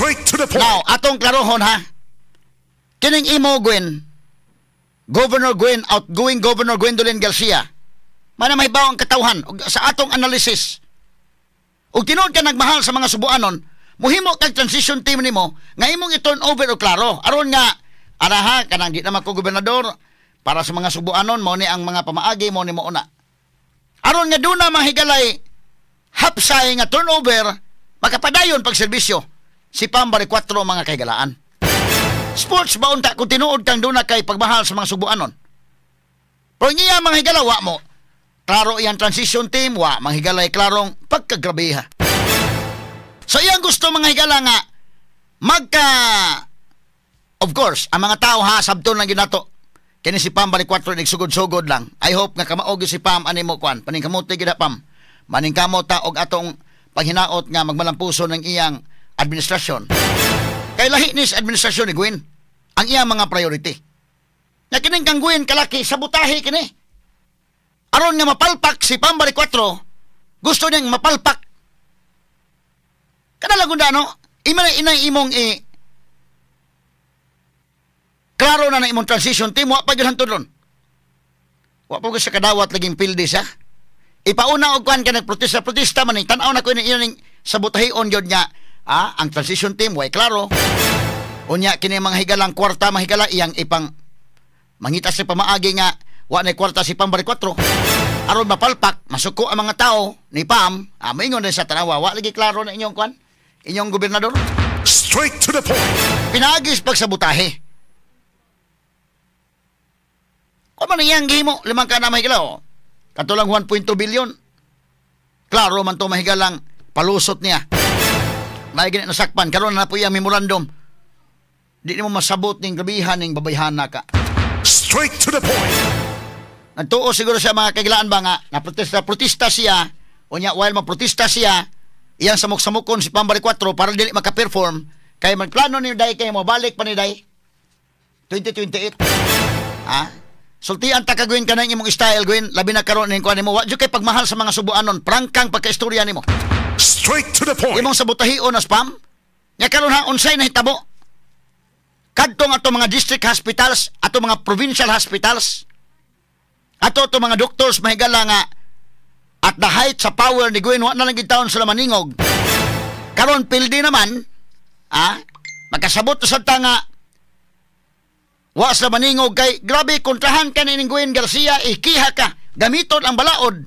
Straight to the point. Now, atong klarohon ha. Kining imo Gwen, Governor Gwen, outgoing Governor Gwendolyn Garcia, mana may bawang katawhan og sa atong analysis. Ug tinuod ka nagmahal sa mga Subuanon, muhimo kag transition team nimo nga imong i-turn over og klaro. Aron nga araha kanang di naman ko gobernador para sa mga Subuanon, mo ni ang mga pamaagi mo ni mo una. Aron nga duna mahigalay hapsay nga turnover, makapadayon pagserbisyo si Pam Baricuatro, mga kahigalaan. Sports ba unta kung tinuod kang duna kay pagmahal sa mga Subuanon? Pero niya mga higala, wa mo klaro iyang transition team, wa manghigalay klarong pagkagrabeha. So iyang gusto mga higala nga magka, of course, ang mga tao ha, sabton lang ginato. Kini si Pam Baricuatro nagsugod-sugod lang. I hope nga kamaog si Pam ani mo kwan. Paningkamuti gid Pam. Maningkamot ta og atong paghinaot nga magmalampuso ng iyang administrasyon. Kay lahi ni sa administrasyon ni Gwen ang iyang mga priority. Na kining kang Gwen kalaki sabotahe kini. Aron nga mapalpak si Pam Baricuatro, gusto niyang mapalpak. Kada lang no, ima na inay imong klaro na na imong transition team, wa pa gyud hantod ron. Wa pa gyud sa kadawat laging pildi siya. Ipauna og kuan ka nagprotesta, protesta man ni tan-aw na ko ini iyang sabotahion gyud nga ang transition team way klaro. Unya kini mga higalang kwarta mga higala iyang ipang mangita sa pamaagi nga wa nay kwarta si Pam Baricuatro. Aron mapalpak, masuko ang mga tao ni Pam, maingon din sa tanawa, wa lagi klaro na inyong kuan, inyong gobernador. Straight to the point. Pinagis pagsabotahe. Kung man iyang gihimo, limang ka na mahigala, oh. Katulang 1.2 billion. Klaro man to mahigalang palusot niya. May ganit nasakpan, karon na po iyang memorandum. Di nimo masabot ning grabihan ning babayhana ka. Straight to the point. Nagtuo siguro siya mga kagilaan ba nga, naprotesta, protesta siya, unya while maprotesta siya, iyang samok-samokon si Pam Baricuatro para dili maka-perform, kay magplano ni Day kay mo balik pa ni Day 2028. Ha? Sultian ta ka Gwen ka na imong style Gwen, labi na karon ning kuan nimo, wa jud kay pagmahal sa mga Subuanon, prangkang pagkaistorya nimo. Straight to the point. Imong sabotahion na spam. Nya karon ha unsay nahitabo? Kadtong ato mga district hospitals, ato mga provincial hospitals, ato ato mga doctors mahigala nga at the height sa power ni Gwen, wa na lang gid taon sila maningog. Karon pildi naman, magkasabot sa ta nga wa sila maningog kay grabe kontrahan ka ni Gwen Garcia, ikiha ka, gamiton ang balaod.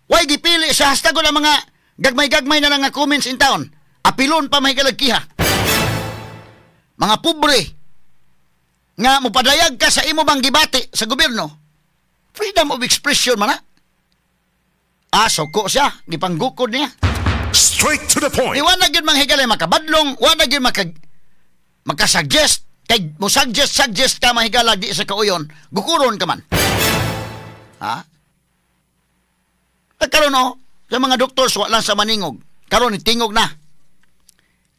Way gipili sa hashtag ang mga gagmay-gagmay na lang nga comments in town. Apilon pa mahigalag kiha. Mga pobre nga mopadayag ka sa imo bang gibati sa gobyerno. Freedom of expression man na. Suko siya, gipanggukod niya. Straight to the point. Di wa na gyud manghigalay makabadlong, wa na gyud makasuggest kay mo suggest ka mahigala di sa kauyon, gukuron ka man. Ha? Karon oh, sa mga doctors wa lang sa maningog. Karon tingog na.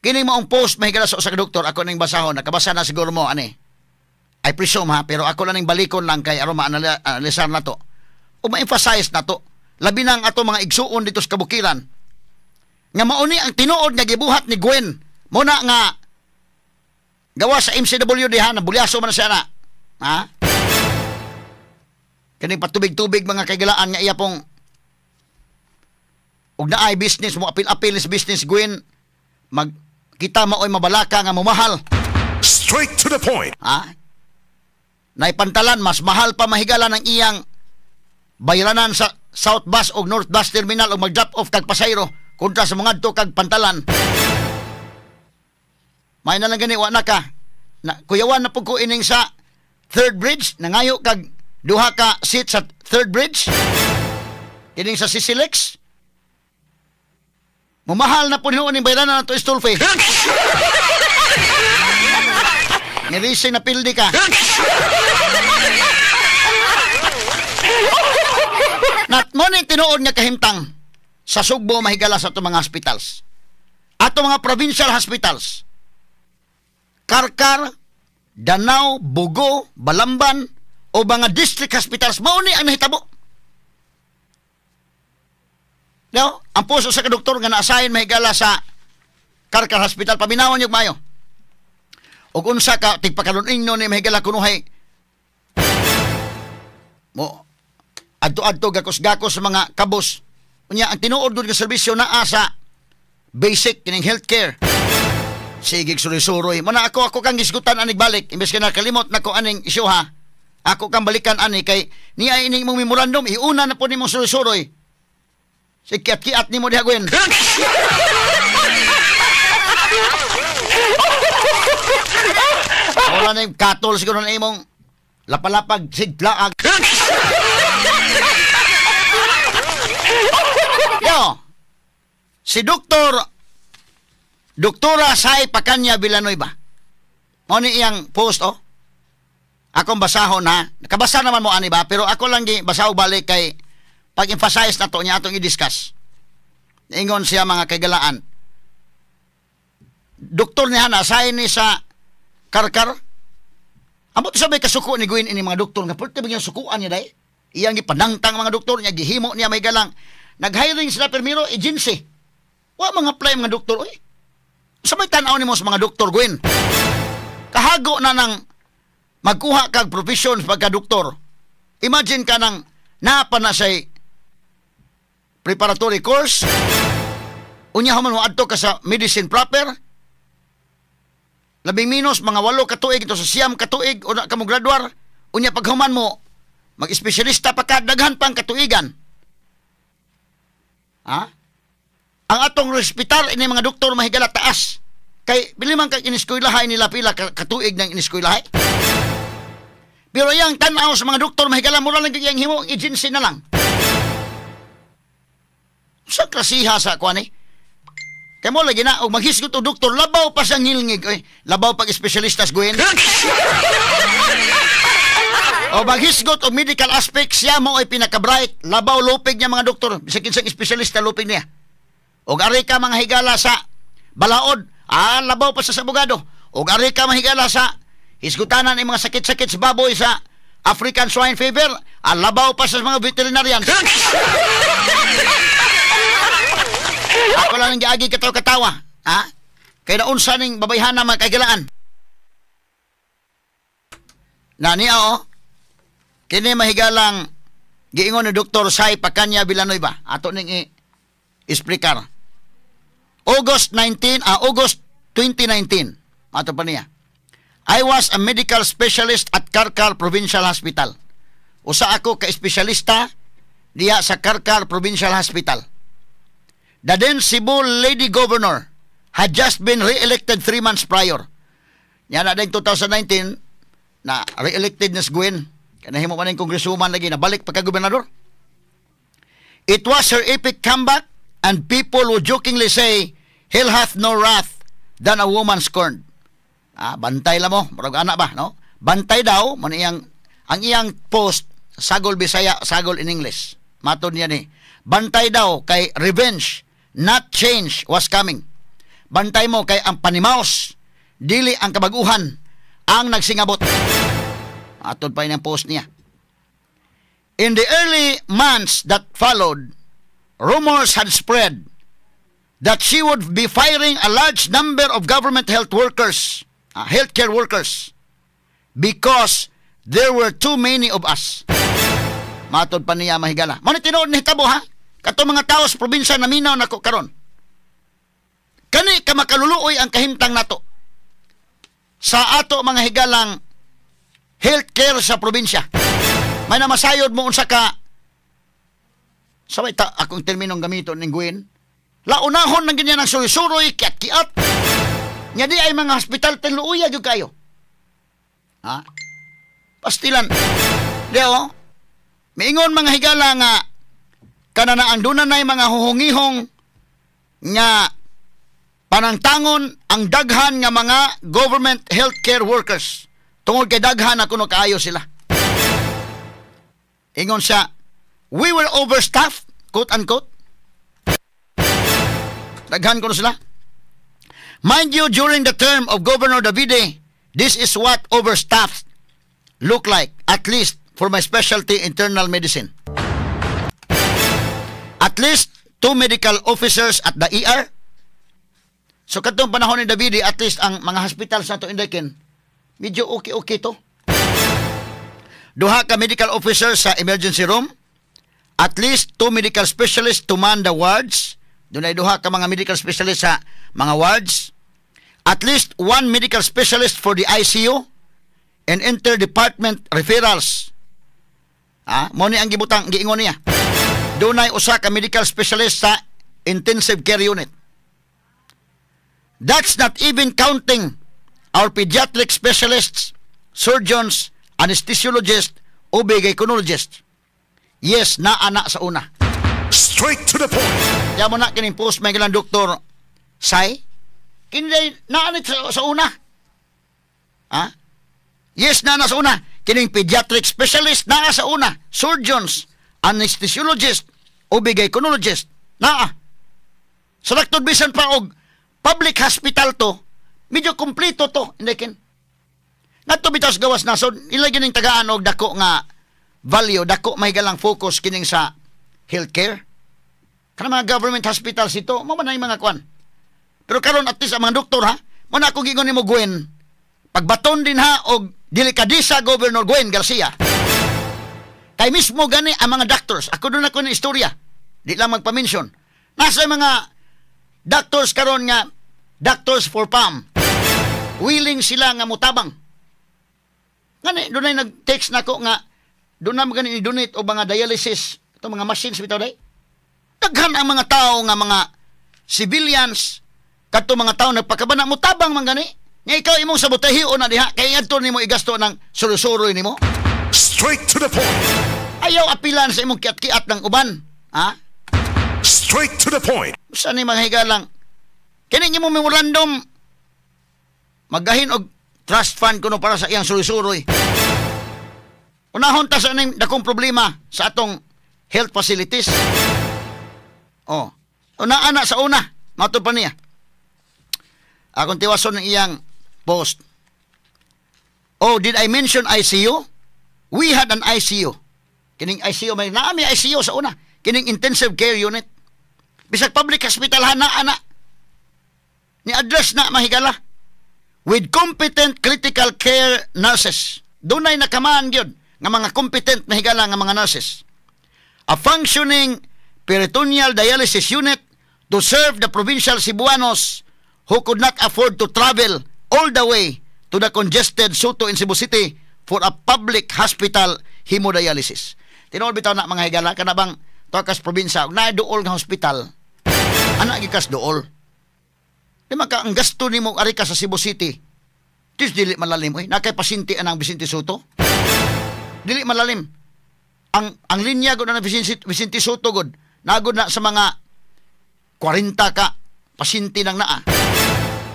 Kini maong post mahigala sa usa ka doktor, ako ning basahon, nakabasa na siguro mo ani. I presume ha, pero ako lang ning balikon lang kay aron ma-analisar na to. O ma-emphasize na to. Labi na ang ato mga igsuon dito sa kabukiran. Nga mauni ang tinuod nga gibuhat ni Gwen. Muna nga gawa sa MCWD ha, nabulyaso man siya na. Ha? Kaning patubig-tubig mga kaigalaan nga iya pong og naay business mo apil-apil sa business Gwen, mag kita maoy mabalaka nga momahal. Straight to the point. Ha? Naipantalan mas mahal pa mahigala ng iyang bayranan sa South Bus o North Bus Terminal o mag-drop off kag pasayro kontra sa mga adto kag pantalan. May na lang gani wa na ka. Na, kuyawan na pud ko ining sa Third Bridge, nangayo kag duha ka seat sa Third Bridge. Kining sa Sisilex. Mumahal na po noon yung bayranan na ito, Stolfe. Nirising na pildi ka. Not mo ni tinuod nga kahimtang sa Sugbo mahigala sa itong mga hospitals. Ato mga provincial hospitals. Karkar, Danao, Bugo, Balamban, o mga district hospitals, mao ni ang nahitabo. No, ang puso sa kadoktor nga na-assign mahigala sa Carcar Hospital. Paminawan yung mayo. Og unsa ka tigpakaluninno ni mahigala kunuhay mo adto-adto gakos-gakos sa mga kabos. Unya ang tinuod gud nga serbisyo naa sa basic kining healthcare. Sige, suroy-suroy. Muna ako kang gisgutan anig balik. Imbes ka nakalimot nako aning isyu ha. Ako kang balikan ani kay niya ining imong memorandum iuna na po nimo suroy-suroy. Sige, kiat-kiat nimo diha, Gwen. Wala na yung katol siguro na imong lapalapag siglaag. Yo, si Doktora Sai Pacanya Villanueva. Mo ni iyang post oh. Akong basahon ha. Nakabasa naman mo ani ba, pero ako lang gi basaho balik kay pag-emphasize na to niya atong i-discuss. Ingon siya mga kaigalaan. Doktor niya na say ni sa Karkar. Amot sa may kasuko ni Gwen ini mga doktor nga pwede ba niyang sukuan niya day? Iyang gipanangtang mga doktor niya, gihimo niya may galang. Nag-hiring sila permiro agency. Wa mga apply mga doktor oy. Sa may tan-aw nimo sa mga doktor, Gwen. Kahago na nang magkuha kag profession pagka doktor. Imagine ka nang napa na say preparatory course. Unya human mo adto ka sa medicine proper. Labing minus mga 8 ka tuig ito sa 9 ka tuig o na ka mo graduar. Unya paghuman mo mag-espesyalista pa ka, daghan pang katuigan. Ha? Ang atong respetar ini mga doktor mahigala taas. Kay bili man kag iniskwelahay nila pila katuig ng iniskwelahay. Pero yang tan-aw sa mga doktor mahigala mura lang kay himo agency na lang. Sa klasiha sa kuan ni. Kay mo lagi na og maghisgot og doktor labaw pa sa ngilngig oy, labaw pag espesyalistas Gwen. O maghisgot og medical aspect siya mo ay pinaka-bright, labaw lupig niya mga doktor, bisag kinsang espesyalista lupig niya. Og ari ka mga higala sa balaod, labaw pa sa abogado. Og ari ka mga higala sa hisgutanan ang mga sakit-sakit sa baboy sa African swine fever, labaw pa sa mga veterinarian. Ako lang ang giagi katawa-katawa. Ha? Kaya naunsa ning babayhana mga kaigalaan. Na niya o, kini mahigalang giingon ni Dr. Sai Pacanya Villanueva. Ato ning i-explicar. August 2019. Ato pa niya. I was a medical specialist at Carcar Provincial Hospital. Usa ako ka-espesyalista diha sa Carcar Provincial Hospital. The then Cebu Lady Governor had just been re-elected 3 months prior. Yan na din 2019 na re-elected na si Gwen. Kanahimo man ang congresswoman lagi nabalik pagka-gobernador. It was her epic comeback and people would jokingly say, "Hell hath no wrath than a woman scorned." Bantay lang mo, murag anak ba, no? Bantay daw man iyang ang iyang post sagol Bisaya, sagol in English. Matod niya ni. Bantay daw kay revenge, not change was coming. Bantay mo kay ang panimaos, dili ang kabaguhan ang nagsingabot. Atod pa yung post niya. In the early months that followed, rumors had spread that she would be firing a large number of government health workers, healthcare workers, because there were too many of us. Matod pa niya mahigala. Muna tinuod ni hitabo ha? Kato mga tao sa probinsya na minaw nako karon. Kani ka makaluluoy ang kahimtang nato sa ato mga higalang healthcare sa probinsya. May namasayod mo unsa ka sabay ta akong terminong gamiton ning Gwen. Launahon nang ganyan ang suroy-suroy, kiat-kiat. Nya di ay mga hospital tinluoya gyud kayo. Ha? Pastilan. Leo, miingon mga higala nga kanana ang dunanay mga huhungihong nga panangtangon ang daghan nga mga government healthcare workers tungod kay daghan na kuno kaayo sila. Ingon siya, we were overstaffed, quote unquote. Daghan kuno sila. Mind you, during the term of Governor Davide, this is what overstaffed look like, at least for my specialty, internal medicine. At least 2 medical officers at the ER, So katong panahon ni Davide, at least ang mga hospital sa ato, Inday Ken, medyo okay-okay to. Duha ka medical officer sa emergency room, at least two medical specialists to man the wards. Dunay duha ka mga medical specialist sa mga wards. At least one medical specialist for the ICU and inter-department referrals. Ah, mao ni ang gibutang giingon niya. Dunay usa ka medical specialist sa intensive care unit. That's not even counting our pediatric specialists, surgeons, anesthesiologists, OB gynecologist. Yes, naa na sa una. Straight to the point. Kaya mo na kining post may gilang Doktor Sai. Kini naa ni sa una. Ha? Yes, naa na sa una. Kining pediatric specialist naa sa una. Surgeons, anesthesiologist, OB gynecologist, naa. Sa laktod bisan pa og public hospital to, medyo kompleto to, Inday Ken. Ngadto bitaw sa gawas nasod, ila gining tagaan og dako nga value, dako may galang focus kining sa healthcare. Kana mga government hospitals ito, mao man na yung mga kwan. Pero karon at least ang mga doktor ha, mo na ako giingon nimo, Gwen, pagbaton din ha og delikadesa, Governor Gwen Garcia. Kay mismo gani ang mga doctors, ako doon ako ng istorya, di lang magpa-mention. Nasa mga doctors karon nga doctors for PAM. Willing sila nga mutabang. Ngani dunay nag-text nako nga doon na gani ni-donate og mga dialysis ito, mga machines bitaw day. Daghan ang mga tao nga mga civilians, kadto mga tao nagpakabana, mutabang man gani. Nga ikaw imong sabotahe na diha kay adto nimo igasto ng suroy nimo. Straight to the point. Ayaw apilan sa imong kiat-kiat ng uban. Ha? Straight to the point. Sa ni mga higalang kini imong memorandum magahin og trust fund kuno para sa iyang suroy-suroy. Unahon ta sa ning dakong problema sa atong health facilities. Oh. Una ana sa una, matud pa niya. Akong tiwason ng iyang post. "Oh, did I mention ICU? We had an ICU." Kining ICU, may naa mi ICU sa una. Kining intensive care unit. Bisag public hospital ha, naa na. Ni address na mahigala. "With competent critical care nurses." Dunay nakamaan gyud nga mga competent mahigala nga mga nurses. "A functioning peritoneal dialysis unit to serve the provincial Cebuanos who could not afford to travel all the way to the congested Sotto in Cebu City for a public hospital hemodialysis." Tinuod bitaw na, mga higala, kana bang tuwa kas probinsya ug naay duol nga hospital, ana gikas duol. Di man ka ang gasto nimo ari ka sa Cebu City. Tis dili malalim oy. Nakay pasyente anang Vicente Sotto. Dili malalim. Ang linya gud na Vicente Sotto gud. Nagod na sa mga 40 ka pasyente nang naa.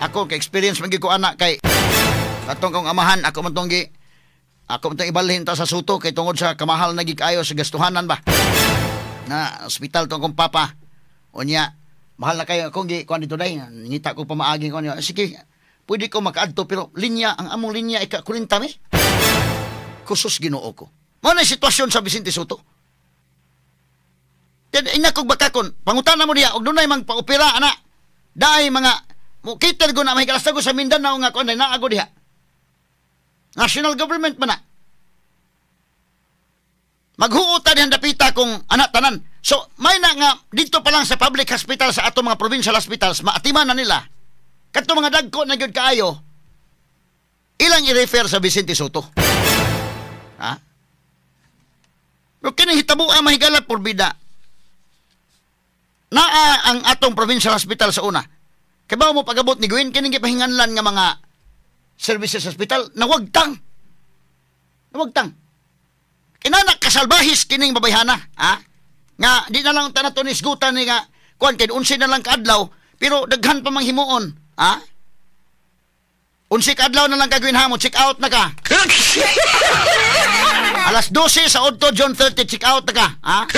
Ako kay experience man gyud ko ana kay katong kong amahan ako man tong ibalhin ta sa Sotto kay tungod sa kamahal na gid kaayo sa gastuhanan ba. Na ospital tong akong papa. Unya mahal na kayo akong gi kuan dito day. Ngita ko pamaagi ko niya. Sige, pwede ko makaadto pero linya ang among linya ika 40 mi. Kusos Ginoo ko. Mao na sitwasyon sa Vicente Sotto. Then ina kog bakakon, pangutana mo diya og dunay mang paopera ana. Daay mga mo cater go na may ko sa Mindanao nga kuan naa go diha. National government man na. Maghuot ta dihan dapita kung anak tanan. So, may na nga dito pa lang sa public hospital, sa ato mga provincial hospitals, maatiman na nila. Kadto mga dagko na gyud kaayo, ilang i-refer sa Vicente Sotto. Ha? Pero kini hitabo ang mahigala porbida. Naa ang atong provincial hospital sa una. Kay mo pagabot ni Gwen, kining gipahinganlan nga mga services hospital, nawagtang. Nawagtang. Inana kasalbahis kining babayhana, ha? Nga di na lang ta nato nisgutan ni nga kuan kay 11 na lang kaadlaw, pero daghan pa mang himuon, ha? 11 kaadlaw na lang ka, Gwen, mo check out na ka. Alas 12 sa Odto, June 30, check out na ka, ha?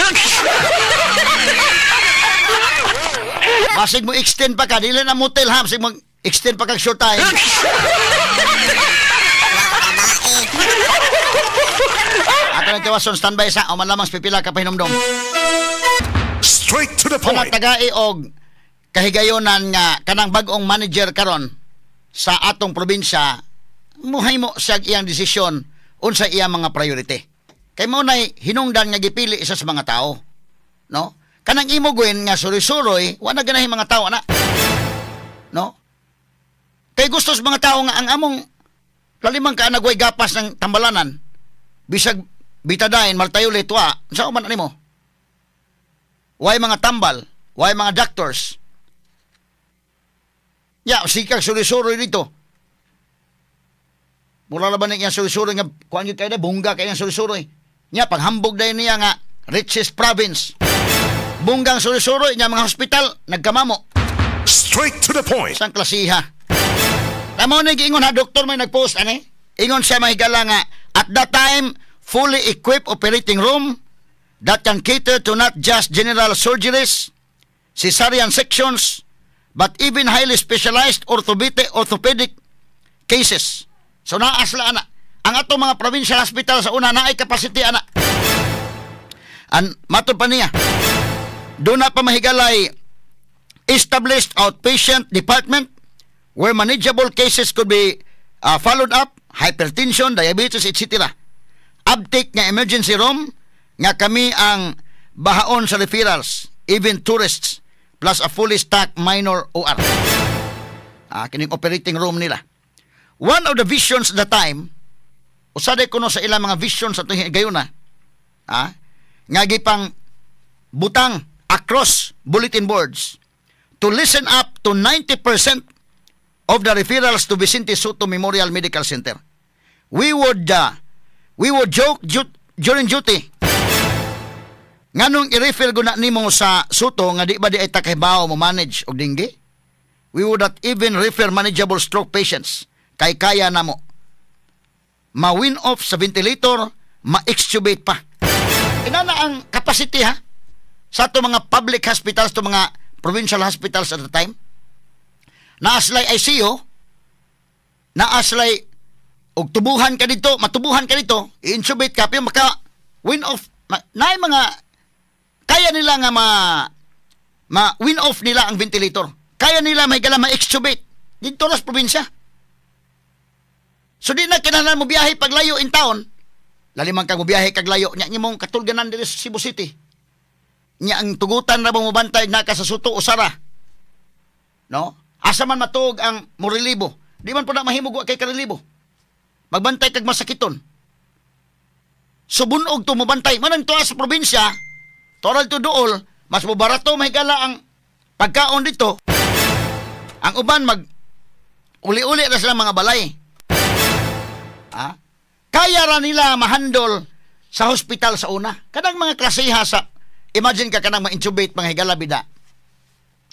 Basig mo extend pa ka, dili na motel ha, basig mo extend pa kag short time. Ato nang tiwason, standby sa o man lamang pipila ka pahinomdom. Straight to the point. Kung tagai og Kahigayonan nga kanang bag-ong manager karon sa atong probinsya muhimo siya iyang desisyon unsa iyang mga priority. Kay mao nay hinungdan nga gipili isa sa mga tao. No? Kanang imo, Gwen, nga suroy-suroy, wa na ganahi mga tao ana. No? Kay gusto sa mga tao nga ang among lalimang ka nagway gapas ng tambalanan bisag Betadine, Multiolet, wa sa man animo. Way mga tambal, way mga doctors. Ya, sikag suroy-suroy dito. Mura na ba niya suroy-suroy nga kuan gyud kay na bongga kay ang suroy-suroy. Nya paghambog dayon niya nga richest province. Bonggang suroy-suroy niya, mga hospital nagkamamo. Straight to the point. Sang klasiha. Tamo na giingon ha, doktor may nagpost ani. Ingon siya, mahigala, nga at that time fully equipped operating room that can cater to not just general surgeries, cesarean sections, but even highly specialized orthopedic cases. So naa sila ana. Ang ato mga provincial hospital sa una naay capacity ana. An matod pa niya, duna pa, mahigalay, established outpatient department where manageable cases could be followed up, hypertension, diabetes, etc. Uptake nga emergency room nga kami ang bahaon sa referrals, even tourists, plus a fully stocked minor OR. Kining operating room nila. One of the visions at the time, usaday kuno sa ilang mga visions sa itong higayuna, nga gipang butang across bulletin boards to listen up to 90% of the referrals to Vicente Sotto Memorial Medical Center. We would joke during duty. Nganong i-refer ko na nimo sa Sotto nga di ba di ay takahibaw mo manage og dengue? We would not even refer manageable stroke patients kay kaya namo. Ma-wean off sa ventilator, ma-extubate pa. Inana ang capacity ha sa ato mga public hospitals to mga provincial hospitals at the time. Naa sila'y ICU, naa sila'y og tubuhan ka dito, matubuhan ka dito, i-intubate ka, pero maka wean off, naay mga kaya nila nga ma wean off nila ang ventilator. Kaya nila may gala ma-extubate dito sa probinsya. So di na kinahanglan mo biyahe paglayo in town. Laliman kag mo biyahe kag layo nya imong katulganan diri sa Cebu City. Nya ang tugutan ra mo mobantay naka sa Sotto usara. No? Asa man matuog ang morelibo? Di man po na mahimog wa kay karelibo. Magbantay kag masakiton. Subunog to mobantay. Manang tuwa sa probinsya, toral to dool, mas mobarato, mahigala, ang pagkaon dito. Ang uban mag uli-uli na sila mga balay. Ha? Kaya ra nila mahandol sa hospital sa una. Kanang mga klasiha sa imagine ka kanang ma-intubate, mga higala bida.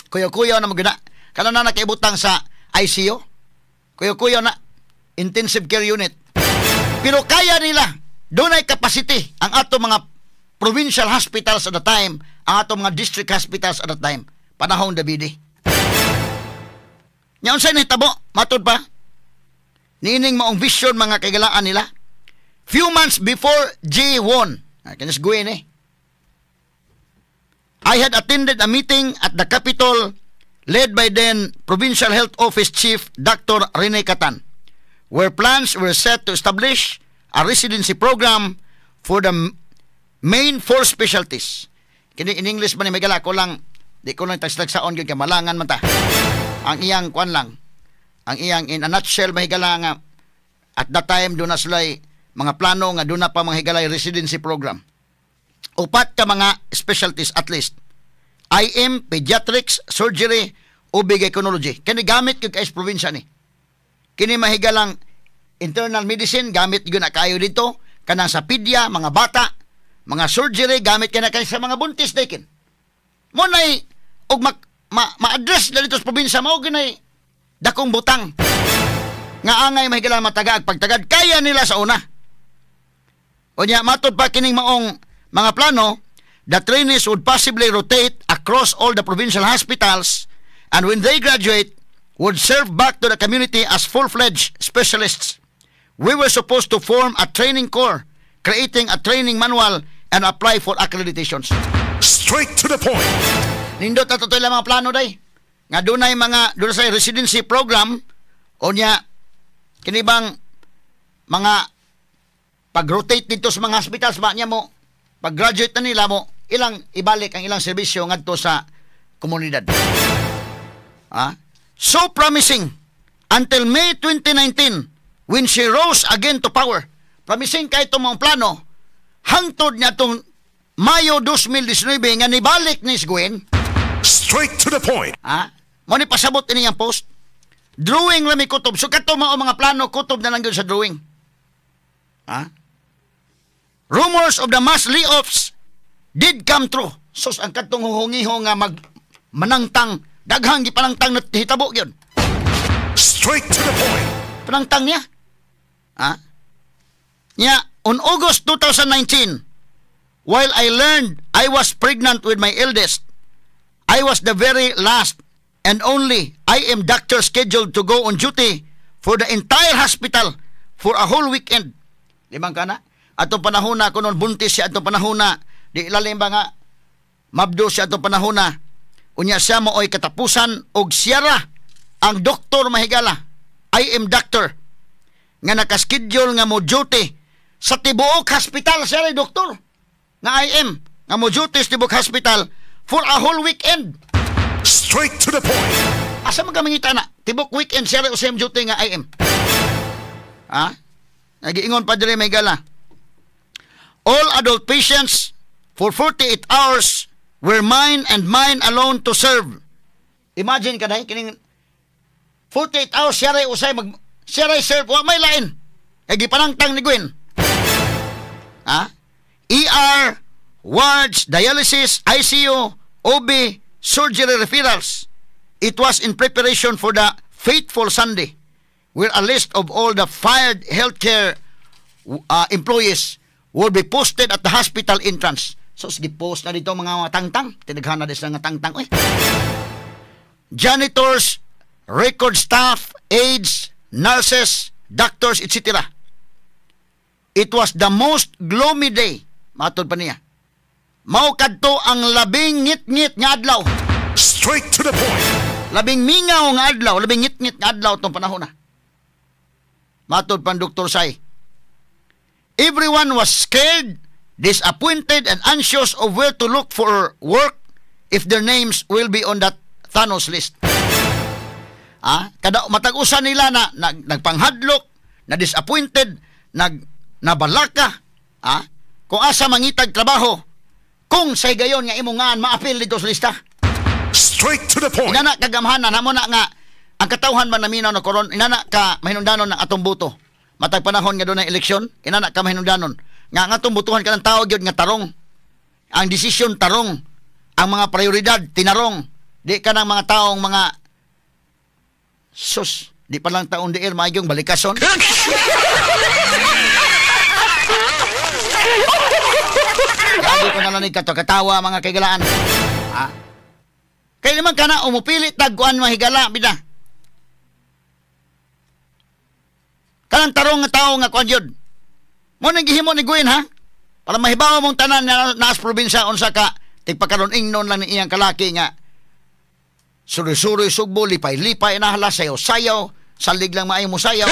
Kuyo-kuyo na maguna. Kanang na nakaibutang sa ICU. Kuyo-kuyo na intensive care unit. Pero kaya nila, dunay capacity ang ato mga provincial hospitals at the time, ang ato mga district hospitals at the time, panahon Davide. Nya unsay nahitabo? Matod pa niining maong vision, mga kaigalaan nila. Few months before G1, kanas Gwen eh. I had attended a meeting at the Capitol led by then Provincial Health Office Chief Dr. Rene Catan, where plans were set to establish a residency program for the main four specialties. Kini in English man ni may ko lang, di ko lang tagsaon gyud kay malangan man ta. Ang iyang kuan lang, ang iyang in a nutshell, mahigala, nga at that time duna sila mga plano nga duna pa mga higalay residency program. Upat ka mga specialties at least. IM, pediatrics, surgery, OB gynecology. Kini gamit gyud kay sa probinsya ni. Kini mahigalang internal medicine gamit gyud na kayo dito, kanang sa pedia, mga bata, mga surgery gamit kay na kay sa mga buntis dikin. Mao nay og ma-address na dito sa probinsya, mao gyud nay dakong butang nga angay mahigala matagaag pagtagad kaya nila sa una. Unya matod pa kining maong mga plano, the trainees would possibly rotate across all the provincial hospitals and when they graduate would serve back to the community as full-fledged specialists. We were supposed to form a training corps, creating a training manual and apply for accreditations. Straight to the point. Nindot na totoo mga plano day. Nga dunay mga dunay sa residency program o nya kini bang mga pag-rotate dito sa mga hospitals ba niya mo pag-graduate na nila mo ilang ibalik ang ilang serbisyo ngadto sa komunidad. Ah? So promising until May 2019, when she rose again to power. Promising kay itong mga plano hangtod niya itong Mayo 2019 nga nibalik ni Gwen. Straight to the point. Ha? Mo ni pasabot ini ang post. Drawing lang may kutob. So kato mao mga plano, kutob na lang gyud sa drawing. Ha? Rumors of the mass layoffs did come true. Sus, ang kadtong huhungiho nga mag manangtang, daghang gipanangtang na hitabo gyud. Straight to the point. Panangtang niya. Ha? Nya, on August 2019, while I learned I was pregnant with my eldest, I was the very last and only IM doctor scheduled to go on duty for the entire hospital for a whole weekend. Limang kana? Atong panahon na kunon buntis siya atong panahon na, di ilalim ba nga mabdo siya atong panahon na, unya siya mooy katapusan og siyara ang doktor, mahigala, IM doctor nga nakaschedule nga mo duty sa tibuok hospital. Siya ray doktor nga IM nga mo duty sa tibuok hospital for a whole weekend. Straight to the point. Asa man ka mangita na tibok weekend siya ray usay duty nga IM? Ha, nagiingon pa diri, mahigala, all adult patients for 48 hours were mine and mine alone to serve. Imagine ka dahil kining 48 hours siya ray usay mag siya ray serve, wa may lain. Kay gipanangtang ni Gwen. Ha? ER, wards, dialysis, ICU, OB, surgery referrals. It was in preparation for the fateful Sunday where a list of all the fired healthcare employees will be posted at the hospital entrance. So, sige, post na dito mga tangtang. Tinaghan na sila nga tangtang. Uy. Janitors, record staff, aides, nurses, doctors, etc. It was the most gloomy day. Matod pa niya. Mao kadto ang labing ngit-ngit nga adlaw. Straight to the point. Labing mingaw nga adlaw, labing ngit-ngit nga adlaw tong panahon na. Matod pa Dr. Sai. Everyone was scared, disappointed, and anxious of where to look for work if their names will be on that Thanos list. Ah, kada matag-usa nila na nagpanghadlok, na disappointed, nabalaka, kung asa mangitag trabaho, kung sa higayon nga imong ngaan maapil dito sa lista. Straight to the point. Inana kagamhanan hamo na nga ang katawhan man naminaw na koron, inana ka mahinungdanon ng atong boto. Matag panahon nga dunay eleksyon, inana ka mahinungdanon nga ang atong botohan kanang tao gyud nga tarong. Ang desisyon tarong, ang mga prioridad tinarong. Di ka ng mga taong mga sus, di pa lang taon diir magyong balikason. Gabi ko na lang ni katawa mga kaigalaan. Ha? Kaya naman ka na umupili tagkuan mahigala bida. Kanang tarong nga tao nga kuan yun. Mo nang gihimo ni Gwen ha? Para mahibaw mong tanan na naas probinsya unsa ka tigpakaron ingnon lang ni iyang kalaki nga suri-suri sugbo lipay-lipay nahala sayaw-sayaw salig lang maayo mo sayaw.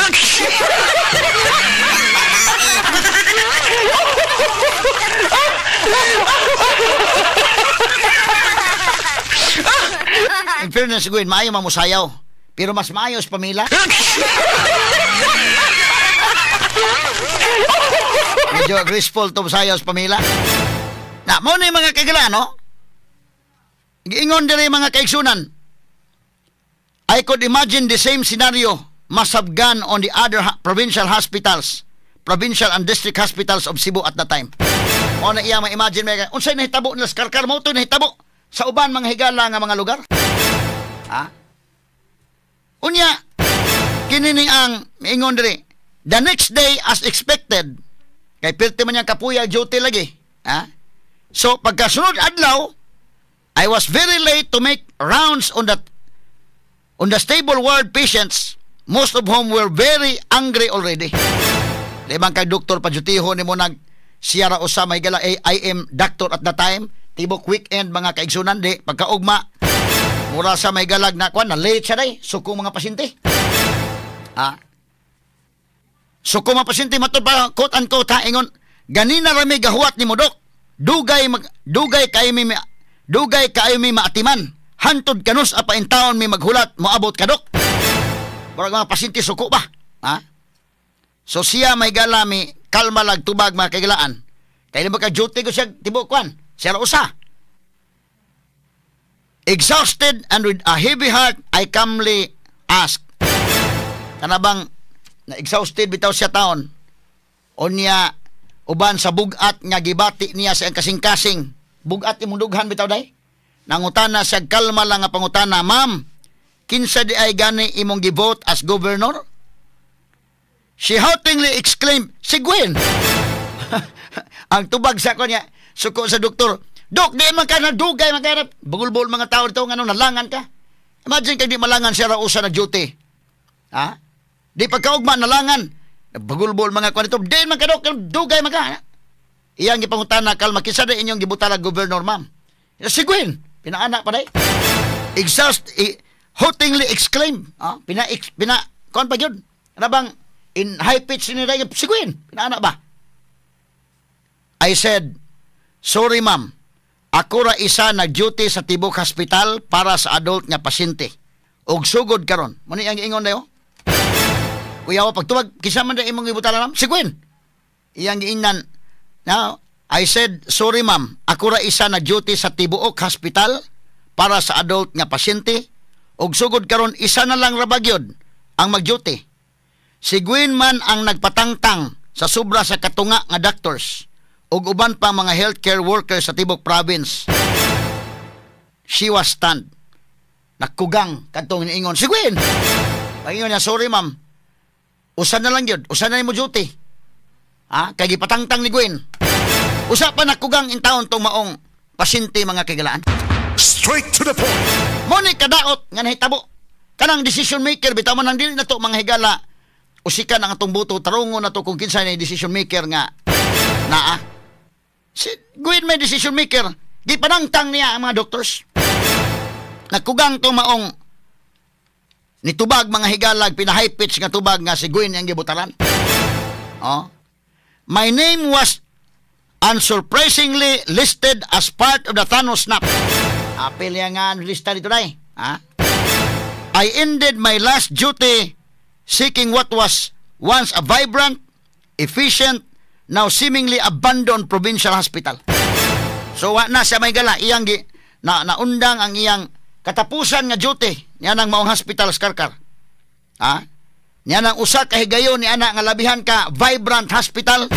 In fairness, Gwen, maayo mamusayaw. Pero mas maayo sa pamilya. Medyo graceful to sayaw sa pamilya. Na, mo na yung mga kagala, no? Giingon diri mga kaigsunan. I could imagine the same scenario must have gone on the other provincial hospitals, provincial and district hospitals of Cebu at the time. O na iya ma-imagine may unsay nahitabo nila sa Karkar mo ito nahitabo sa uban mga higala nga mga lugar. Ha? Unya kini ni ang miingon diri. The next day as expected kay pirti man niyang kapuya duty lagi. Ha? So pagkasunod adlaw, I was very late to make rounds on the stable ward patients, most of whom were very angry already. Limang kay doktor padyutiho ni mo nag siyara usa may gala I am doctor at the time. Tibok weekend mga kaigsunan di pagkaugma Mura sa may galag na kwan, na late siya day. Suko mga pasyente. Ha? Suko mga pasyente, matod pa, quote unquote ha, ingon, "Ganina rami gahuwat nimo, Dok. Dugay kaayo mi maatiman. Hantod kanus-a pa intawon mi maghulat, moabot ka, Dok." Murag mga pasyente suko ba? Ha? So siya may gala mi kalma lag tubag, mga kaigalaan. Kaya ba ka duty ko siya tibok kwan? Siya usa. Exhausted and with a heavy heart, I calmly asked. Kana bang na exhausted bitaw siya taon. Unya uban sa bugat nga gibati niya sa iyang kasing-kasing. Bugat imong dughan bitaw day. Nangutana siya, kalma lang nga pangutana, "Ma'am, kinsa diay gani imong givote as governor?" She haltingly exclaimed, "Si Gwen." Ang tubag sa kanya, suko sa doktor, "Dok, di man ka nadugay, man ka bugol-bugol mga tao dito, ngano nalangan ka?" Imagine kay di malangan siya ra usa na duty. Ha? Di pagkaugma nalangan. Bagulbol mga kwan ito. "Di man ka, Dok, dugay man ka." Iyang gipangutana kalma, "Kinsa di inyong gibutala governor, ma'am?" "Si Gwen." Pinaana pa day. Exhaust, haltingly exclaim. Ah, pina, kuan pa yun. Ano bang, in high pitch ni day, "Si Gwen." Pinaana ba? I said, "Sorry, ma'am. Ako ra isa nag-duty sa Tibok Hospital para sa adult nga pasyente. Og sugod karon." Muni ang ingon dayo. Kuya, pagtubag, "Kinsa man da imong ibutala, ma'am?" "Si Gwen." Iyang giingnan. Now, I said, "Sorry, ma'am. Ako ra isa nag-duty sa Tibuok Hospital para sa adult nga pasyente. Og sugod karon isa na lang ra bagyod ang mag-duty. Si Gwen man ang nagpatangtang sa sobra sa katunga nga doctors ug uban pa mga healthcare workers sa Tibok Province." She was stunned. Nagkugang kadtong niingon, "Si Gwen." Paingon niya, "Sorry, ma'am. Usa na lang yun. Usa na mo duty. Ha? Kay gipatangtang ni Gwen." Usa pa, nakugang in taon tong maong pasyente, mga kaigalaan. Straight to the point. Mo ni kadaot nga nahitabo. Kanang decision maker bitaw man nang dili na to, mga higala. Usikan ang atong buto, tarungon na to kung kinsa ni decision maker nga naa. Si Gwen may decision maker. Gipanangtang niya ang mga doctors. Nagkugang to maong nitubag, mga higalag, pina-high pitch nga tubag nga si Gwen ang gibutaran. Oh. My name was unsurprisingly listed as part of the Thanos snap. Apil yan nga lista dito day. Ha? I ended my last duty seeing what was once a vibrant, efficient, now seemingly abandoned provincial hospital. So wa na siya may gala iyang gi, na naundang ang iyang katapusan nga duty niya nang maong hospital sa Karkar. Ha? Niya nang usa ka higayon ni ana nga labihan ka vibrant hospital,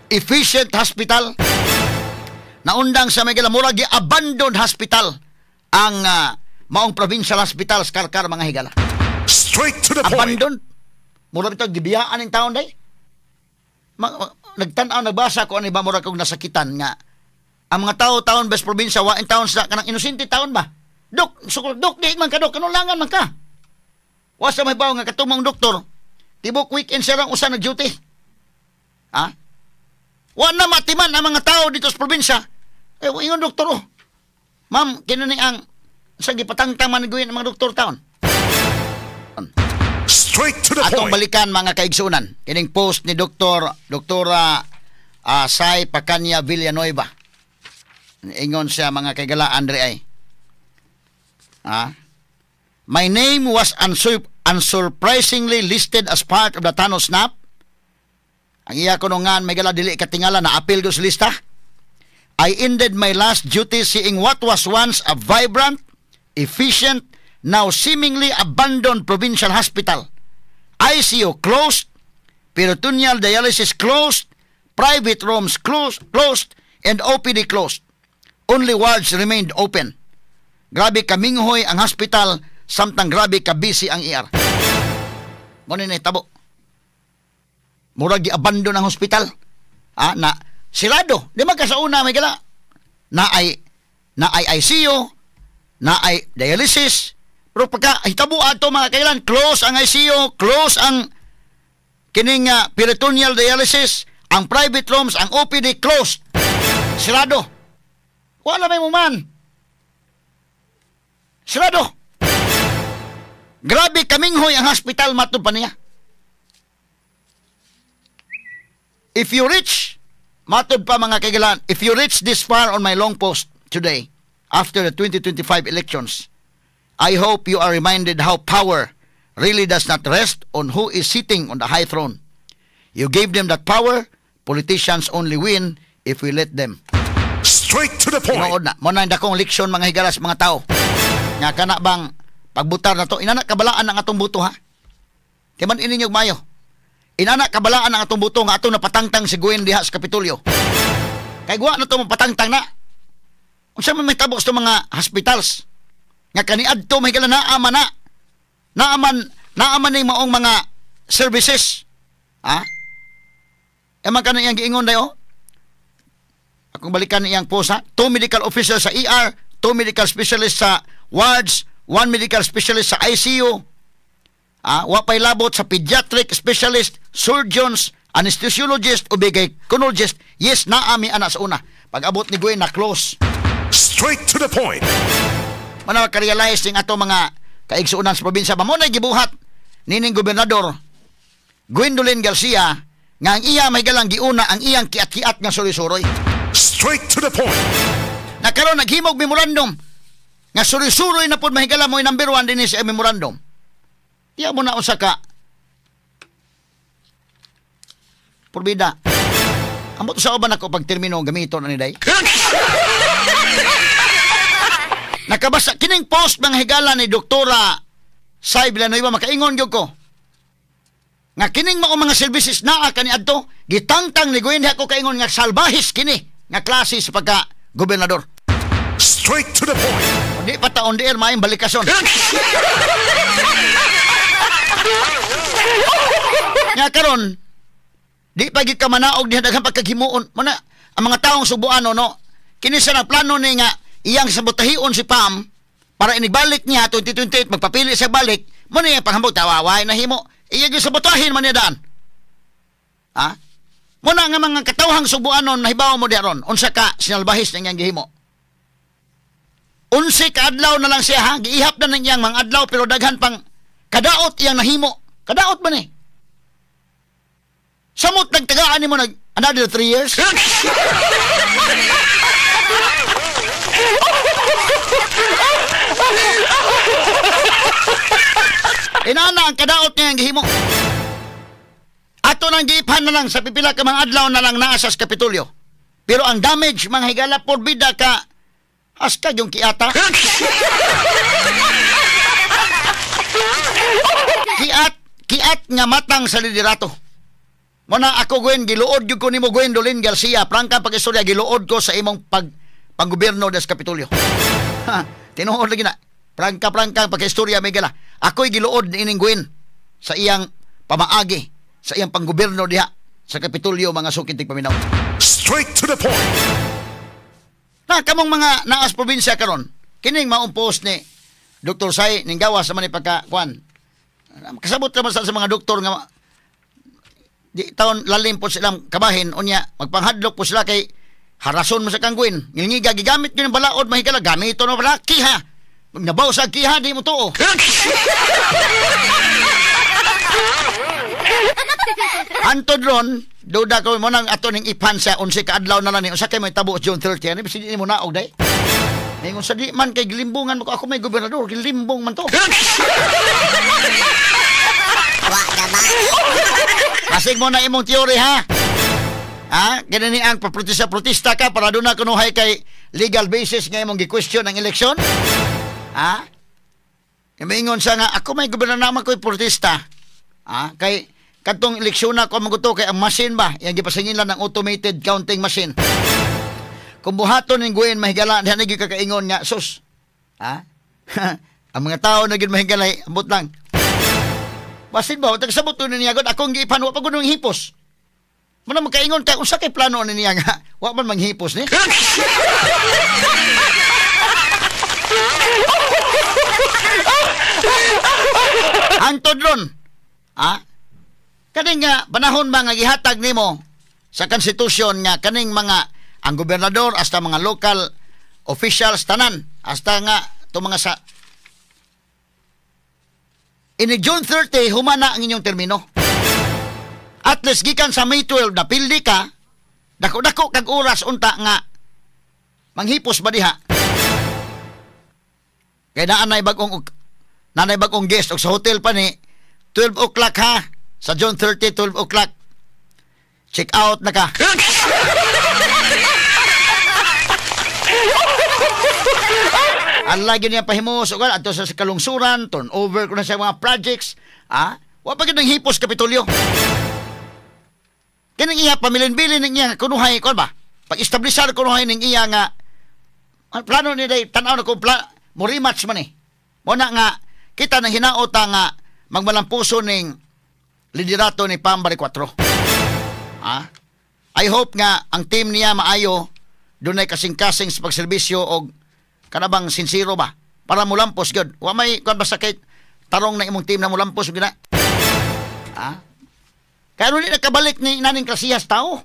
efficient hospital. Naundang sa may gala, murag gi-abandoned hospital ang maong provincial hospital sa Karkar, mga higala. Straight to the point. Abandoned. Murag ito gibiyaan ning taon day. Nagtan-aw, nagbasa ko ani ba, murag kog nasakitan nga ang mga tao taon best probinsya wa in taon sa kanang inosente taon ba. "Dok, sukol, Dok, di man ka, Dok, kanulangan man ka." Wa sa may bawo nga katumong doktor. Tibok weekend siya lang usa nag duty. Ha? Wa na matiman ang mga tao dito sa probinsya. Eh, ingon doktor, "Oh. Ma'am, kinani ang sa gipatangtang man ni ang mga doktor taon." Straight to the Atong point. balikan, mga kaigsunan, kining post ni Doktor Doktora Sai Pacanya Villanueva. Ingon siya, mga kaigala Andre ay. Ah? My name was unsurprisingly listed as part of the Thanos snap. Ang iya ko nungan may gala dili katingala na appeal ko sa lista. I ended my last duty seeing what was once a vibrant, efficient, now seemingly abandoned provincial hospital. ICU closed, peritoneal dialysis closed, private rooms closed, and OPD closed. Only wards remained open. Grabe kaminghoy ang hospital samtang grabe ka busy ang ER. Mo ni nahitabo. Murag gi-abandon ang hospital. Ah, na sirado. Di man ka sa una may gala. Na ay ICU, na ay dialysis. Pero pagka hitabo ato, mga kailan, close ang ICU, close ang kining peritoneal dialysis, ang private rooms, ang OPD closed. Sirado. Wala may muman. Sarado. Grabe kaminghoy ang hospital matud pa niya. If you reach, matud pa mga kaigalan, if you reach this far on my long post today, after the 2025 elections, I hope you are reminded how power really does not rest on who is sitting on the high throne. You gave them that power. Politicians only win if we let them. Straight to the point. Tinuod na. Mo na dakong leksyon mga higalas mga tao. Nga kana bang pagbutar na to, inana kabalaan ang atong buto ha. Kay man ini ninyog mayo. Inana kabalaan ang atong buto nga atong napatangtang si Gwen diha sa Kapitolyo. Kay guwa na to mapatangtang na. Unsa man may tabok sa mga hospitals nga kaniadto may gala naaman na. Naaman ning maong mga services. Ha? Eman ka na iyang giingon dayo? Akong balikan iyang post ha. 2 medical officers sa ER, 2 medical specialists sa wards, 1 medical specialist sa ICU. Wa pa'y labot sa pediatric specialist, surgeons, anesthesiologist, o gynecologist. Yes, naami ana sa una. Pag-abot ni Gwen, na close. Straight to the point. Mana makarealize ning ato mga kaigsuonan sa probinsya. Mao na gibuhat nining gobernador Gwendolyn Garcia nga ang iya may galang giuna ang iyang kiat-kiat nga suroy-suroy. Straight to the point. Nakaroon naghimog memorandum nga suroy-suroy na pod mahigala mo number 1 dinhi sa memorandum. Tiya mo na unsa ka porbida. Ambot sa uban ako pag termino gamito na ni day. Nakabasa kining post mga higala ni Doktora Sai Villanueva, makaingon gyud ko nga kining mao mga services naa kaniadto gitangtang ni Gwen ako kaingon nga salbahis kini nga klase sa pagka gobernador. Straight to the point. Di pa ta on the air maayong balikason. Nga karon di pa gid ka manaog diha daghang pagkaghimuon mo na ang mga taong Subuano no kini sa plano ni nga iyang sabotahion si Pam para inigbalik niya 2028 magpapili sa balik mo niya panghambog tawaway na himo iya gyud sabotahin man niya daan. Ha? Muna nga mga katawhang Subuanon nahibaw mo diha ron unsa ka sinalbahis nang iyang gihimo. Unsi ka adlaw na lang siya ha, giihap na nang iyang mga adlaw pero daghan pang kadaot iyang nahimo. Kadaot man eh. Samot nagtagaan nimo nag another 3 years. Inana ang kadaot niya ang gihimo. Ato nang giiphan na lang sa pipila ka mga adlaw na lang naa sa Kapitolyo. Pero ang damage mga higala porbida ka haskag yung kiata. Kiat nga matang sa liderato. Muna ako Gwen, giluod gyud ko nimo Gwendolyn Garcia. Prangka pag-istorya giluod ko sa imong panggobyerno des Kapitolyo. Tinuod lagi na. Prangka pag-istorya may gala. Ako'y giluod niining Gwen sa iyang pamaagi, sa iyang panggobyerno diha sa Kapitolyo mga sukid tigpaminaw. Straight to the point. Na kamong mga naas probinsya karon, kining maong post ni Dr. Sai ning gawas naman ni pagka kuan. Kasabot naman sa mga doktor nga di taon lalim po silang kabahin unya magpanghadlok po sila kay harason mo sa kang Gwen. Ngilngiga gigamit gyud ang balaod mahigala gamito no bala kiha. Nabaw sa kiha di mo tuo. Antod ron, duda ko mo nang ato ning ipan sa 11 ka adlaw na lang ni usa kay may tabo June 30 ani bisin mo naog day. Ningon sa di man kay gilimbungan mo ko ako may gobernador gilimbong man to. Wa na ba? Kasig mo na imong teori ha. Ha? Ganani ang paprotesta-protesta ka para doon na kunuhay kay legal basis nga imong gi-question ang eleksyon? Ha? Mingon siya nga ako may gobernador naman ko'y protesta. Ha? Kay kadtong eleksyon na ko maguto kay ang machine ba? Yang gipasingin lang ng automated counting machine. Kung buhaton ning Gwen mahigala diha na gyud kakaingon nga sus. Ha? Ang mga tao na gyud mahigala ambot lang. Basin ba tagsabot to niya gud akong giipan wa pa gud hipos. Muna makaingon ka unsa kay plano ni niya nga wa man manghipos ni. Hangtod ron. Ha? Kaning nga panahon ba nga gihatag nimo sa konstitusyon nga kaning mga ang gobernador hasta mga local officials tanan hasta nga to mga sa Ini June 30, humana ang inyong termino. At least gikan sa May 12 na pildi ka, dako-dako kag oras unta nga manghipos ba diha. Kay naan nanay bagong guest og sa hotel pa ni 12 o'clock ha, sa June 30, 12 o'clock. Check out na ka. Ang lagi niya pahimus og adto sa kalungsuran, turn over ko na sa mga projects, ah, wa pa gyud nang hipos Kapitolyo. Kining iya pamilin-bilin ning iya kunuhay kon ba? Pag-establisar kunuhay ning iya nga plano ni day tan-aw na ko mo rematch man eh. Mo na nga kita nang hinaota nga magmalampuso ning liderato ni Pam Baricuatro. Ah? I hope nga ang team niya maayo, dunay kasing-kasing sa pagserbisyo og kanabang sinsero ba para mulampos gyud. Wa may kuan basta kay tarong na imong team na mulampos gyud na. Ah? Kaya ano nakabalik ni naning klasihas tao?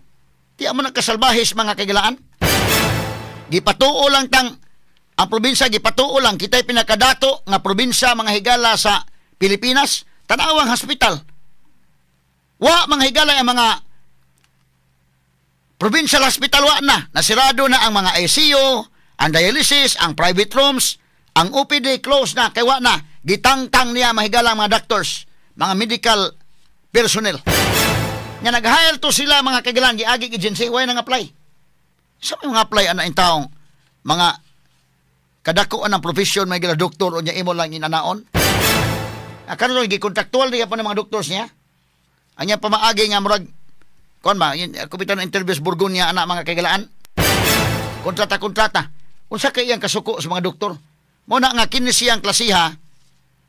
Di mo nagkasalbahis mga kaigalaan. Gipatuo lang tang ang probinsya, gipatuo lang kita'y pinakadato nga probinsya mga higala sa Pilipinas. Tanawang hospital. Wa mga higala ang mga provincial hospital, wa na. Nasirado na ang mga ICU, ang dialysis, ang private rooms, ang OPD close na, kay wa na. Gitangtang niya mahigala ang mga doctors, mga medical personnel. Nga nag-hire to sila mga kaigalan, giagi agency, why nang apply? Sa mga apply ana in taong mga kadakuan ng profession, may gila doktor o niya imo lang inanaon. Karon gikontraktual diya pa ng mga doctors niya. Ang niya pamaagi nga murag kuan ba, kupitan ng interviews Burgonya ana mga kaigalaan. Kontrata-kontrata. Unsa kay iyang kasuko sa mga doktor? Mo na nga kini siyang klasiha,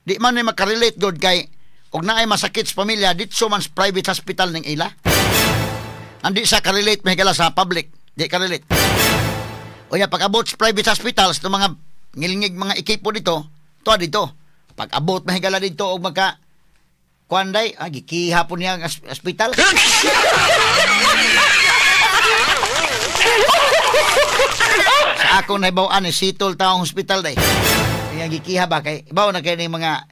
di man ni makarelate god kay og naay masakit sa pamilya ditso man sa private hospital ning ila. Andi sa karelate mahigala sa public, di karelate. Unya pag-abot sa private hospitals to mga ngilngig mga ekipo dito, to dito. Pag-abot mahigala dito og magka kuan day, ah, gikiha po niya ang hospital. Sa ako nahibaw-an ni sitol taong hospital day. Iyang gikiha ba kay ibaw na kay ning mga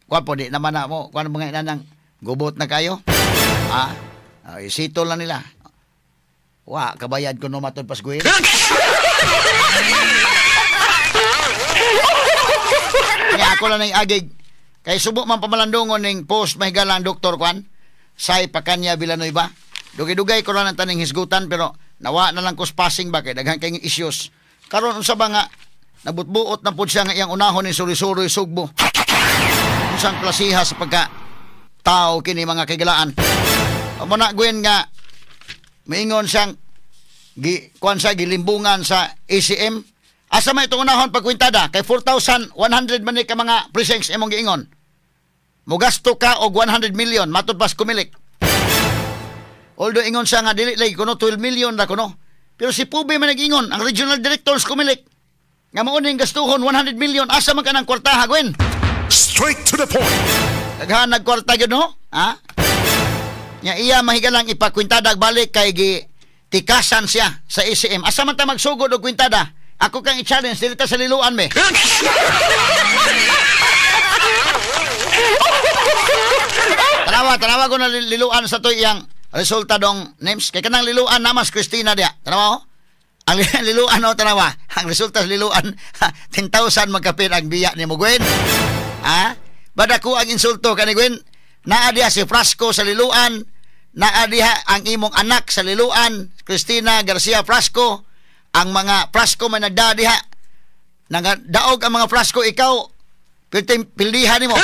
kuan po di naman na mo kuan mga inanang gubot na kayo. Ah, sitol na nila. Wa kabayad ko no matod pasguin. Kaya ako lang nang agig. Kay subo man pamalandungon ning post mahigala ang doktor kuan. Say Pakanya Villanueva. Dugay-dugay ko lang ang taning hisgutan pero nawa na lang ko passing ba kay daghan kay issues. Karon unsa ba nga nabutbuot na pud siya nga iyang unahon ni suri-suri sugbo. Unsang klasiha sa pagka tao kini mga kaigalaan. Amo na Gwen nga miingon siyang gi kuan sa gilimbungan sa ACM. Asa may itong unahon pagkwintada kay 4,100 man ni ka mga precincts imong giingon. Mugasto ka og 100 million matud pas kumilik. Although ingon siya nga dili lagi kuno 12 million ra kuno. Pero si Pubi man nag-ingon ang regional directors kumilik nga mao ning gastuhon 100 million. Asa man kanang kwartaha Gwen? Straight to the point. Daghan nagkwarta gyud no? Ha? Nya iya mahigalang ipakwintada balik kay gi tikasan siya sa ACM. Asa man ta magsugod og kwintada? Ako kang i-challenge dili ta sa liluan me. Tanawa, tanawa ko na liluan sa to iyang resulta dong names. Kay kanang liluan namas Christina diya. Tanawa ko? Ang liluan o tanawa. Ang resulta sa liluan 10,000 magkapit ang biya ni mo Gwen. Ha? Bada ko ang insulto kani Gwen. Naa diha si Frasco sa liluan. Naa diha ang imong anak sa liluan, Christina Garcia Frasco. Ang mga Frasco man nagdaa diha. Nangadaog ang mga Frasco, ikaw pildihan nimo.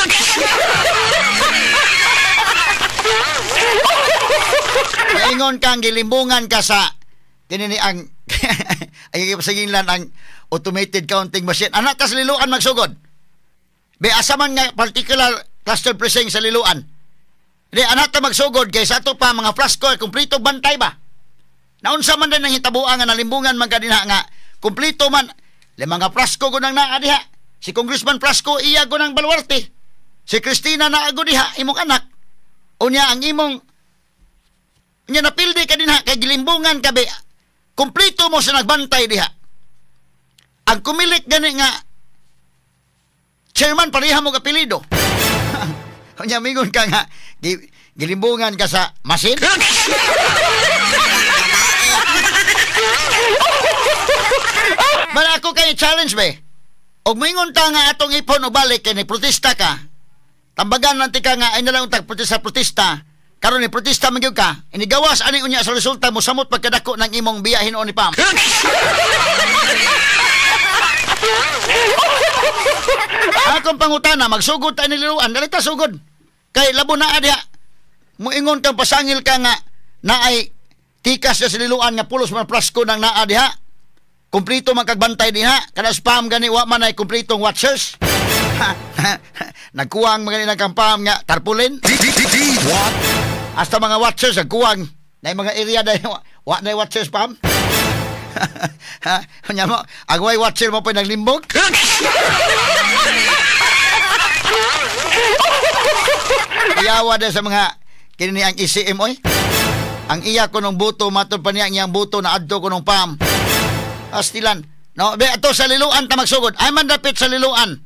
Maingon kang gilimbungan ka sa kinini ang ay pasaginlan ang automated counting machine. Anak ta sa liluan magsugod. Be asa man nga particular cluster precinct sa liluan. Di anak ta magsugod kay sa ato pa mga Frasco ay kumpleto bantay ba. Naunsa man din ang hitabuan nga nalimbungan man kadinha nga kumpleto man le mga Frasco gunang naa diha. Si Congressman Frasco iya gunang baluarte. Si Christina naa gud diha imong anak. Unya ang imong nya napildi ka dinha kay gilimbungan ka be. Kumpleto mo sa nagbantay diha. Ang kumilik gani nga chairman pareha mo apelyido. Unya mingon ka nga gilimbungan ka sa masin. Mara ako kay challenge be. Og moingon ta nga atong ipon og balik kay ni protesta ka. Tambagan lang ti ka nga ay nalang tag protesta protesta. Karon ni protesta man gyud ka. Inigawas ani unya sa resulta mo samot pagkadako ng imong biya hinuon ni Pam. Akong pangutana magsugod ta ni Liloan, dali ta sugod. Kay labo na diha. Moingon kang pasangil ka nga naay tikas na sa Liloan nga pulos man prasko nang naa diha. Kumplito man kagbantay diha. Kada spam gani wa man ay kumpletong watchers. Nagkuwang mga nang kampam nga tarpaulin. What? Hasta mga watchers nagkuwang na mga area na wa na watchers pam. Ha? Nya mo, ang way watcher mo pa naglimbog. Iyawa na sa mga kini ang ECM oy. Ang iya ko nung buto matod pa niya ang iyang buto na adto ko nung pam. Astilan. No, be ato sa Liloan ta magsugod. Ay man dapit sa Liloan.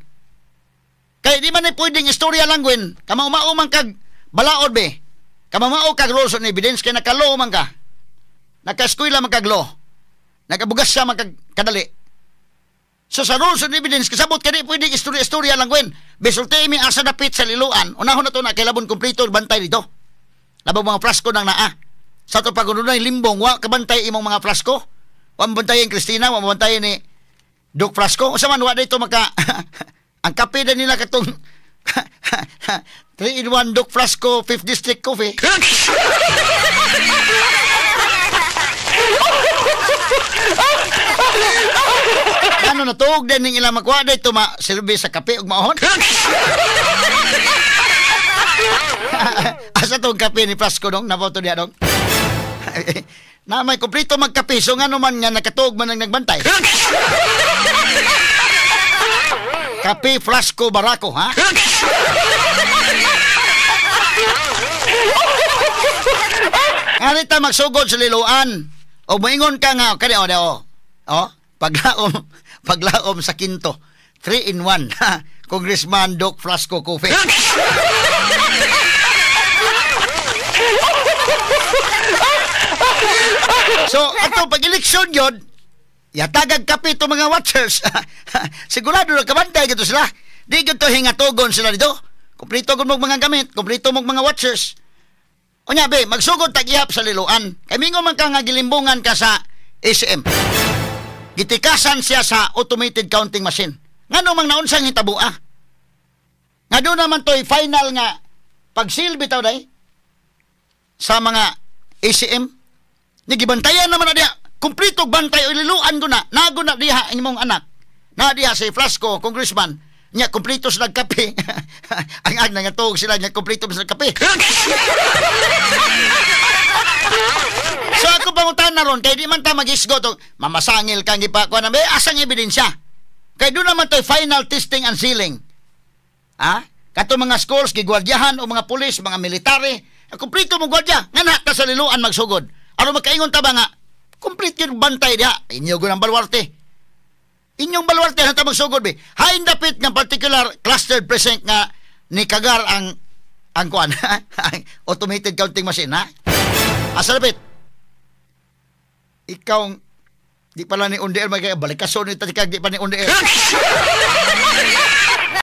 Kay di man ni pwedeng istorya lang Gwen. Kamao man kag balaod be. Kamamao kag rules on evidence kay nakalo man ka. Nakaeskwela man kag law. Nakabugas siya man kag kadali. So sa rules on evidence kasabot kay di pwedeng istorya-istorya lang Gwen. Bisulti mi asa dapit sa Liloan. Unahon na to na kay labon kumpleto bantay dito. Labong mga flasko nang naa. Sa to pag unay limbong wa kabantay imong mga flasko. Wa mabantayan Christina, wa mabantayan ni Duke Frasco. Usa man wa dito maka ang kape na nila katong 3-in-1 Duke Frasco 5th District Coffee. Ano natuog din ning ilang makuha dito ma-serve sa kape ug maohon? Asa tong kape ni Frasco dong? Naboto diya dong? Na may kumpleto magkape so ngano man nga nakatuog man ang nagbantay. Kape Frasco Barako, ha? Ngani ta magsugod sa Liloan. O moingon ka nga kani o o. O, paglaom, paglaom sa kinto. 3-in-1. Congressman Doc Frasco Coffee. So, ato pag-eleksyon yun, yatagag kape ito mga watchers. Sigurado na kabantay gito sila. Di gito hingatugon sila dito. Kumplito gud mong mga gamit, kumplito mong mga watchers. Unya be, magsugod tag-ihap sa Liloan. Kay mingon man ka nga gilimbungan ka sa ACM. Gitikasan siya sa automated counting machine. Ngano mang naunsang hitabua? Nga doon naman to'y final nga pagsil bitaw day sa mga ACM. Nigibantayan naman na diha. Kumplito bantay o Liloan ko na. Nago na diha ang imong anak. Na diha si Frasco, congressman. Nya, kumplito sila kape. Ang ag nangatuog sila, nya, kumplito sila kape. So ako pangutan na ron, kay di man ta mag-isgo to, mamasangil kang ipakuha na, may asang ebidensya. Kay doon naman to'y final testing and sealing. Ha? Kato mga schools, gigwardyahan o mga pulis, mga military, kumplito mo gwardya. Nga na ta sa Liloan magsugod. Aron makaingon ta ba nga, complete yung bantay diha. Inyo ang baluarte. Inyong baluarte na ta magsugod be. Hain dapit nga particular clustered precinct nga ni kagar ang kuan, ang automated counting machine, ha? Asa dapit? Ikaw di pala ni Undier magkaya balikason ni tatikag di pa ni Undier.